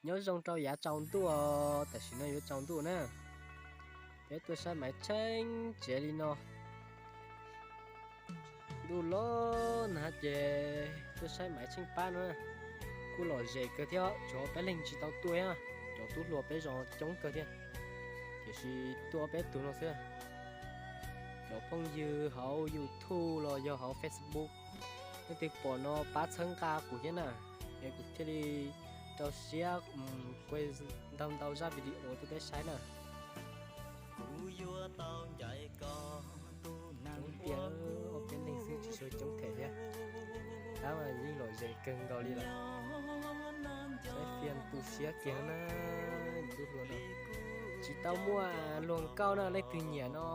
Nyob zoo rau yav tsaus ntuj, tam sim no yuav tsaus ntuj na. Peb tuaj saib Maiv tsheej tsev li no. Ntuj los nag ces tuaj saib Maiv tsheej pab no. Kuj lom zem kawg thiab, tsuas peb leeg tsis tau tuaj thiab. Cov tub hluas peb zos coob kawg thiab, tiam sis tuaj peb tug no xwb. Cov phooj ywg hauv YouTube los yog hauv Facebook, leej twg pom no pab txhawb nqa kuv thiab na, es kuv thiaj li rau siab ua ntau ntau zaj video tuaj peb saib na. Coob tiag, ob peb leeg xwb tsis tshua coob them thiab. Tab mas yeej lom zem kawg nkaus li lawm. Saib fias tu siab kiag na. Tub hluas no tsis tau muaj luag nkauj na, leej twg nyiam no.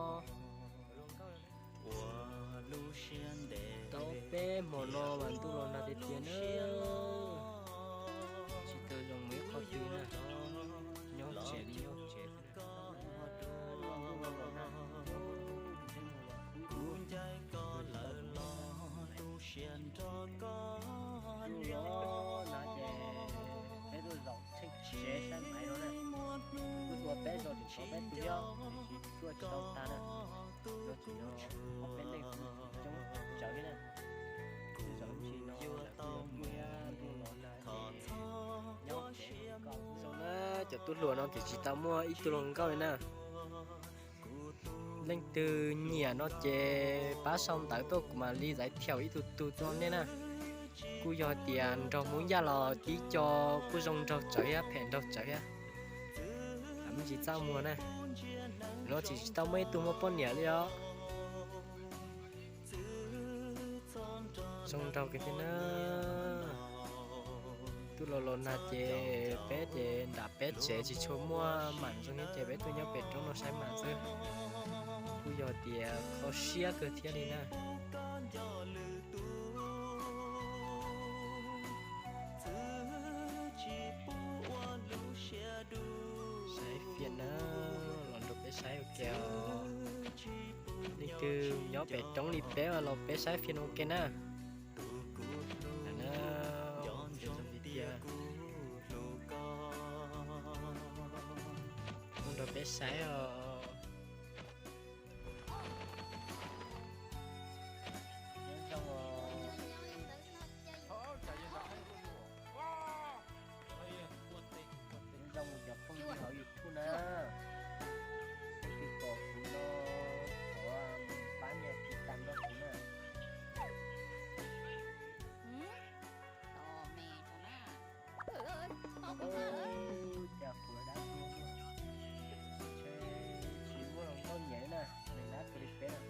Tau peb hmo no mas ntuj los nag tiag tiag na. Tsis tau zoo mus ib qho twg na, nyob tsev li nyob tsev. Ntuj los nag ces peb tuaj zaum tsheej tsev saib Maiv no na. Kuj tuaj peb zos tseem tshuav peb tug thiab, tiam sis tuaj tsis tau tag na. Tuaj tsis tau, ob peb leej xwb, coob tsawv thiab na. Kuj zaum ib sim no lawm kuj yuav muaj ntuj los nag ces nyob tsev kom zoo na. Cov tub hluas no ces tsis tau muaj ib tug luag nkauj li na. Leej twg nyiam no ces pab sau ntawv tuaj kuv mam li zaiv thiaum ib tug tug rau nej na. Kuj yog tias nraug Hmoob Yaj los tib co kuj zoo nraug tsawv thiab phem nraug tsawv thiab. Me ntsis txaj muag na. No tsis tsis tau muaj ib tug muaj poj niam li os. Zoo nraug kawg thiab na. Ntuj los los nag ces peb ces nram peb tsev tsis tshua muaj mam zoo thiab ces peb tuaj nyob pem roob no saib mam xwb. Kuj yog tias kho siab kawg thiab li na. Saib fias na, los nrog peb saib ua ke os. Leej twg nyob pem roob li peb los peb saib fias ua ke na. Nrog peb saib os. Nyob zoo cov phooj ywg hauv YouTube na, leej twg pom kuv no thov pab nias tiv tas nrog kuv na. Cas kuv dab tuag, tsis muaj hluas nkauj nyiam na, dab tuag li peb na.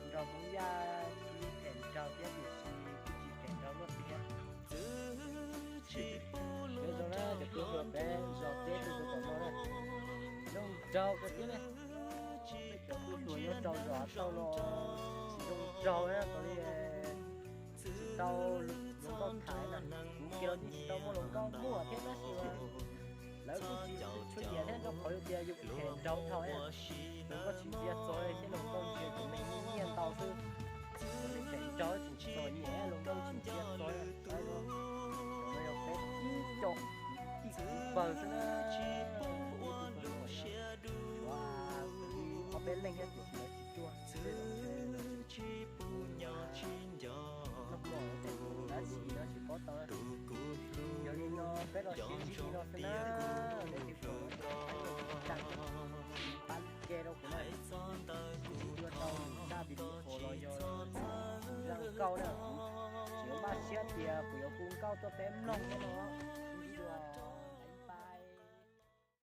Nraug Hmoob Yaj tsis phem nraug thiab tiam sis kuj tsis phem nraug luaj tiag. Peb zoo na, cov tub hluas peb zos teb tug zoo tom no na, zoo nraug kawg thiab na. Peb cov tub hluas nyob rau zos Hav Tauj no tsis zoo nraug na, tau li tsis tau hluas nkauj thaiv na. Kuv kiag los yeej tsis tau muaj hluas nkauj muaj thiab tab sis mas lawv kuj tsis tshua nyiam thiab, rau qhov yog tias yus phem nraug dhau, hluas nkauj tsis ntsia txog thiab, hluas nkauj ntsia tus neeg nyiaj ntau xwb. Yus phem nraug tsis txog nyiam, hluas nkauj tsis ntsia txog, saib no, yog peb ib co kwv tij kwv pawg xwb na. Tshuav ob peb leeg thiab tiam sis lawv tsis tuaj. Noj mov tes mus dab tsi no tsis paub tau. Yog li no peb los sib ntsib li no xwb na. Leej twg pom no tag pab like rau kuv na. Kuv tsis tshua tau lwm zaj video los yog zaj nkauj na, tseem yuav npaj siab tias kuv yuav hu nkauj tuaj peb mloog thiab no. Sib ntsib dua.